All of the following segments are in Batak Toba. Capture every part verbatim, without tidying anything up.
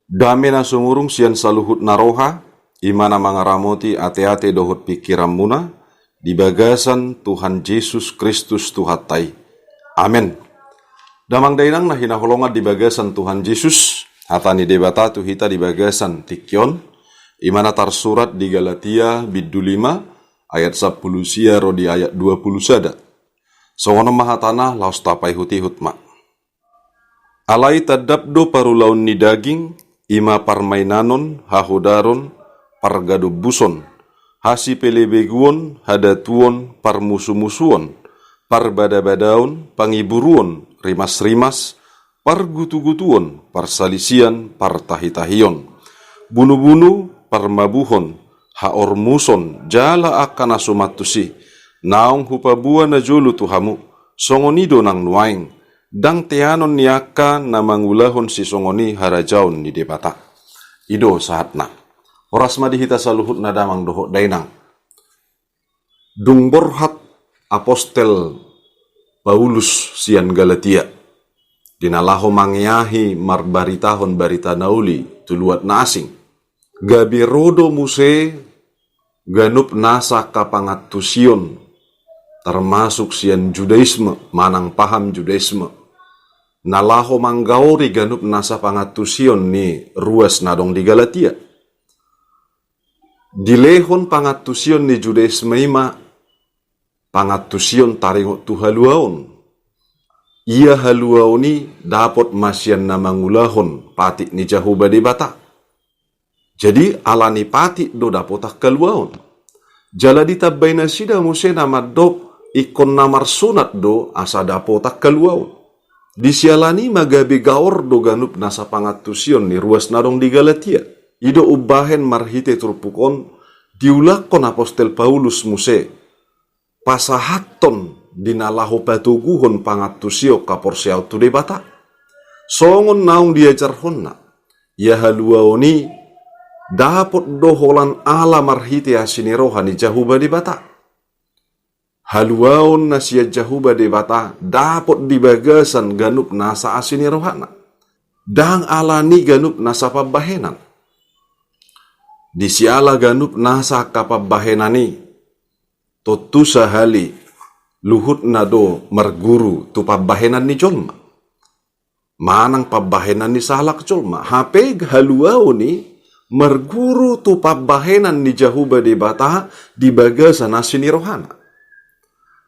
Dame na sumurung sian saluhut na roha, i ma na mangaramoti ateate dohot pingkiranmuna, di bagasan Tuhan Jesus Kristus Tuhanta i. Amen. Damang dainang na hinaholongan di bagasan Tuhan Jesus, hata ni Debata tu hita di bagasan tingki on, i ma na tarsurat di Galatia bindu lima, ayat sampulu sia ro di ayat dua pulu sada. Songon on ma hatana, laos tapaihut-ihut ma. Alai tandap do parulaon ni daging, i ma parmainanon, hahodaron, pargadombuson, hasipelebeguon, hadatuon, parmusumusuon, parbadabadaon, pangiburuon, rimasrimas, pargutugutuon, parsalisian, partahitahion, bunubunu, parmabuhon, haormuson, jala angka na suman tusi, naung hupaboa najolo tu hamu, songon i do nang nuaeng, ndang teanon ni angka na mangulahon sisongon i harajaon ni Debata. I do sahatna. Horas ma di hita saluhutna damang dohot dainang. Dung borhat apostel Paulus sian Galatia, di na laho mangeahi marbaritahon barita na uli tu luat na asing, gabe ro do muse ganup nasa angka pangantusion, termasuk sian Judaisme manang paham Judaisme, na laho manggaori ganup nasa pangantusion ni ruas na adong di Galatia. Dilehon pangantusion ni Judaisme i ma pangantusion taringot tu haluaon. Ia haluaon i dapot ma sian na mangulahon patik ni Jahowa Debata. Jadi, ala ni patik do dapotan haluaon. Jala ditambai nasida muse na mandok ingkon na marsunat do asa dapotan haluaon. Di siala ni i ma gabe gaor do ganup nasa pangantusion ni ruas na adong di Galatia. I do umbahen marhite turpuk on diulakhon apostel Paulus muse pasahathon di na laho patoguhon pangantusion haporseaon tu Debata. Songon naung diajarhonna, ia haluaon i dapot do holan ala marhite asi ni roha ni Jahowa Debata. Haluaon na sian Jahowa Debata dapot di bagasan ganup nasa asi ni rohana. Ndang ala ni ganup nasa pambahenan. Di siala ganup nasa angka pambahenan i, tontu sahali luhutna do marguru tu pambahenan ni jolma manang pambahenan ni sahalak jolma. Hape haluaon i marguru tu pambahenan ni Jahowa Debata di bagasan asi ni rohana.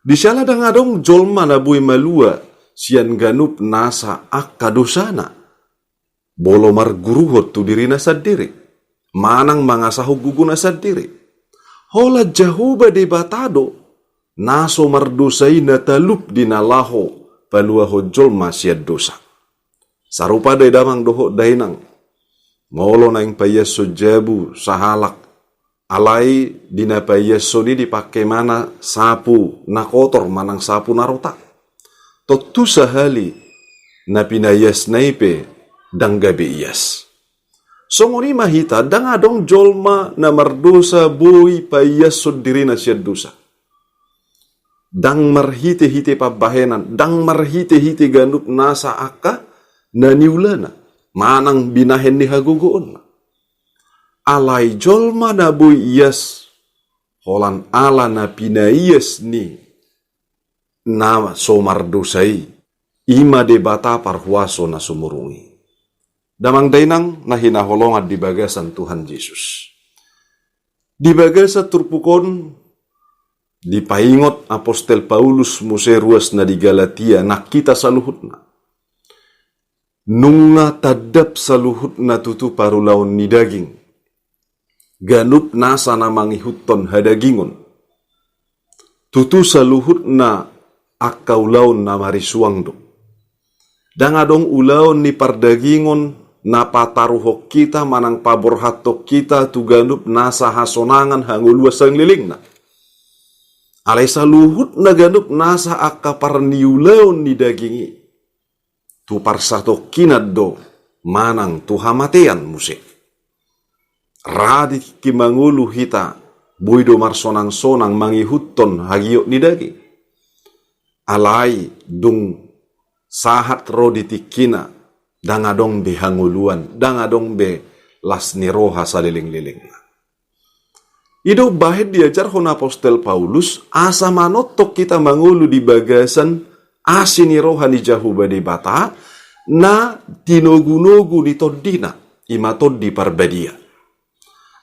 Di siala ndang adong jolma na boi malua sian ganup nasa angka dosana, molo marguruhon tu dirina sandiri manang mangasahon gogona sandiri. Holan Jahowa Debata do na so mardosa i na talup di na laho paluahon jolma sian dosa. Sarupa do i damang dohot dainang, molo naeng paiashon jabu sahalak, alai di na paiashon i dipangke ma na sapu na kotor manang sapu na rota, tontu sahali na pinaiasna i pe ndang gabe ias. Songon i ma hita, ndang adong jolma na mardosa boi paiashon dirina sian dosa. Ndang marhitehite pambahenan, ndang marhitehite ganup nasa angka na niulana manang binahen ni hagogoonna. Alai jolma na boi ias holan ala na pinaias ni na so mardosa i, i ma Debata parhuaso na sumurung i. Damang dainang na hinaholongan di bagasan Tuhan Jesus, di bagasan turpuk on dipaingot apostel Paulus muse ruas na di Galatia nang hita saluhutna. Nunga tandap saluhutna tutu parulaon ni daging, ganup nasa na mangihuthon hadagingon. Tutu saluhutna angka ulaon na marisuang do. Ndang adong ulaon ni pardagingon na pataruhon hita manang paborhathon hita tu ganup nasa hasonangan hangoluan sanglelengna. Alai saluhutna ganup nasa angka parniulaon ni daging i tu parsatongkinan do manang tu hamatean muse. Ra di tingki mangolu hita boi do marsonangsonang mangihuthon hagiot ni daging. Alai dung sahat ro di tingkina Ndang adong be hangoluan, ndang adong be las ni roha saleleng-lelengna. I do bahen diajarhon apostel Paulus, asa manongtong hita mangolu di bagasan asi ni roha ni Jahowa Debata, na tinogu-nogu ni tondina, i ma Tondi Parbadia.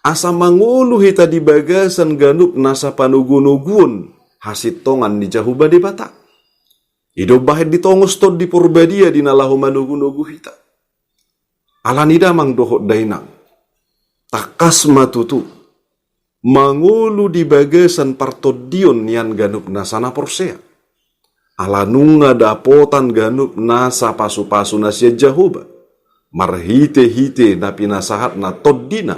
Asa mangolu hita di bagasan ganup nasa panogu-noguon hasintongan ni Jahowa Debata. I do bahen ditongos Tondi Parbadia di na laho manogu-nogu hita. Alani damang dohot dainang, tangkas ma tutu mangolu di bagasan partondion nian ganup nasa na porsea. Ala nunga dapotan ganup nasa pasu-pasu na sian Jahowa, marhite-hite na pinasahatna tondina,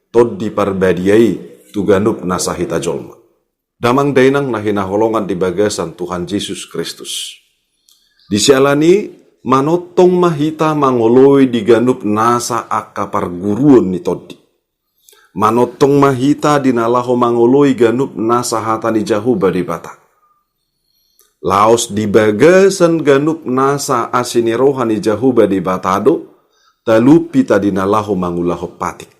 Tondi Parbadia i tu ganup nasa hita jolma. Damang dainang na hinaholongan di bagasan Tuhan Jesus Kristus. Di siala ni i, manongtong ma hita mangoloi di ganup nasa angka parguruon ni tondi. Manongtong ma hita di na laho mangoloi ganup nasa hata ni Jahowa Debata. Laos di bagasan ganup nasa asi ni roha ni Jahowa Debata do, talup hita di na laho mangulahon patik.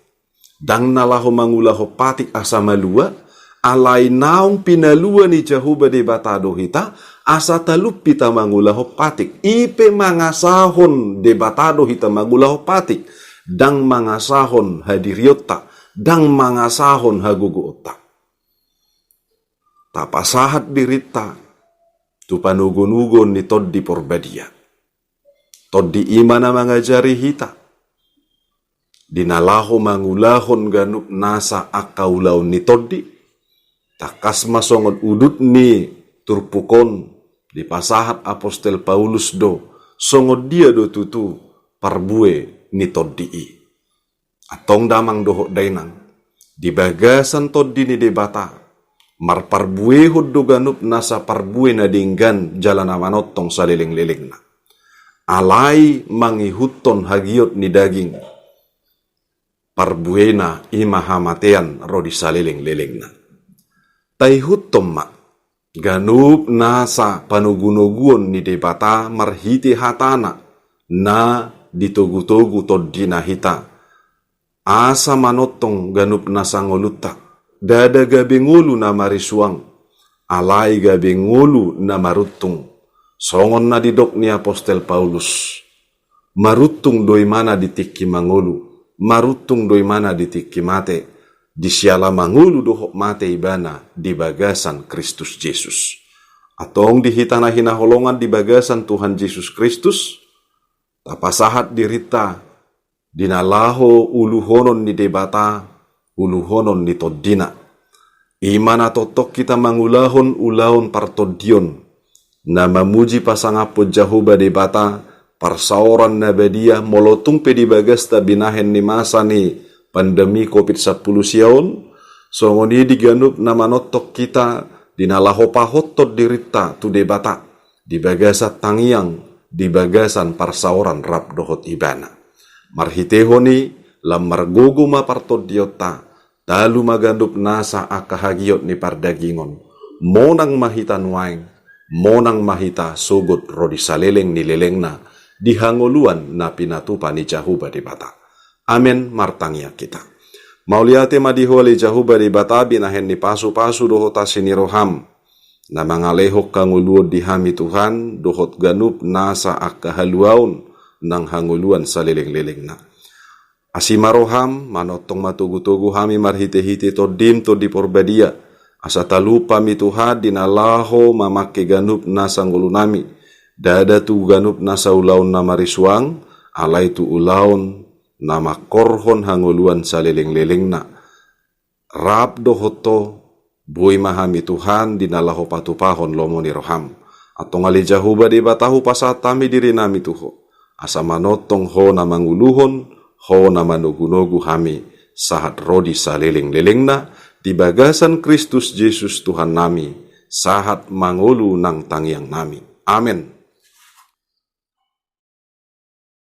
Ndang na laho mangulahon patik asa malua, alai naung pinalua ni Jahowa Debata do hita, asa talup hita mangulahon patik. I pe mangasahon Debata do hita mangulahon patik. Ndang mangasahon hadirionta, ndang mangasahon hagogoonta. Tapasahat dirinta tu panogu-noguon ni Tondi Parbadia. Tondi i ma na mangajari hita di na laho mangulahon ganup nasa angka ulaon ni tondi. Tangkas ma songon udut ni turpuk on, dipasahat apostel Paulus do songon dia do tutu parbue ni tondi i. Antong damang dohot dainang, di bagasan Tondi ni Debata, marparbuehon do ganup nasa parbue na denggan jala na manongtong saleleng-lelengna. Alai mangihuthon hagiot ni daging, parbuena i ma hamatean ro di saleleng-lelengna. Taihuthon ma ganup nasa panogu-noguon ni Debata marhite hatana na ditogu-togu tondina hita. Asa manongtong ganup nasa ngolunta, ndada gabe ngolu na marisuang, alai gabe ngolu na maruntung. Songon na didok ni apostel Paulus, maruntung do ibana di tingki mangolu, maruntung do ibana di tingki mate, di siala mangolu dohot mate ibana di bagasan Kristus Jesus. Antong di hita na hinaholongan di bagasan Tuhan Jesus Kristus, tapasahat dirinta di na laho uluhonon ni Debata, uluhonon ni tondina. I ma na tongtong hita mangulahon ulaon partondion, na mamuji pasangaphon Jahowa Debata, parsaoran na badia, molo tung pe di bagasta binahen ni masa ni pandemi covid sampulu sia on, songon i di ganup na manongtong hita di na laho pahothon dirinta tu Debata, di bagasan tangiang, di bagasan parsaoran rap dohot ibana. Marhitehon i, lam margogo ma partondionta, talu ma ganup nasa angka hagiot ni pardagingon. Monang ma hita nuaeng, monang ma hita sogot ro di saleleng ni lelengna, di hangoluan na pinatupa ni Jahowa Debata. Amen, martangiang hita. Mauliate ma di Ho ale Jahowa Debata, binahen ni pasu-pasu dohot asi ni roham, na mangalehon hangoluon di hami Tuhan, dohot ganup nasa angka haluaon nang hangoluan saleleng-lelengna. Asi ma roham, manongtong ma togu-togu hami marhite-hite tondim Tondi Parbadia. Asa talup hami Tuhan di na laho mamangke ganup nasa ngolunami. Ndada tu ganup nasa ulaon na marisuang, alai tu ulaon na mangkorhon hangoluan saleleng-lelengna. Rap dohot Ho, boi ma hami Tuhan di na laho patupahon lomo ni roham. Antong ale Jahowa Debata, hupasahat hami dirinami tu Ho. Asa manongtong Ho na manguluhon, Ho na manogu-nogu hami, sahat ro di saleleng-lelengna, di bagasan Kristus Jesus Tuhannami, sahat mangolu nang tangiangnami. Amen.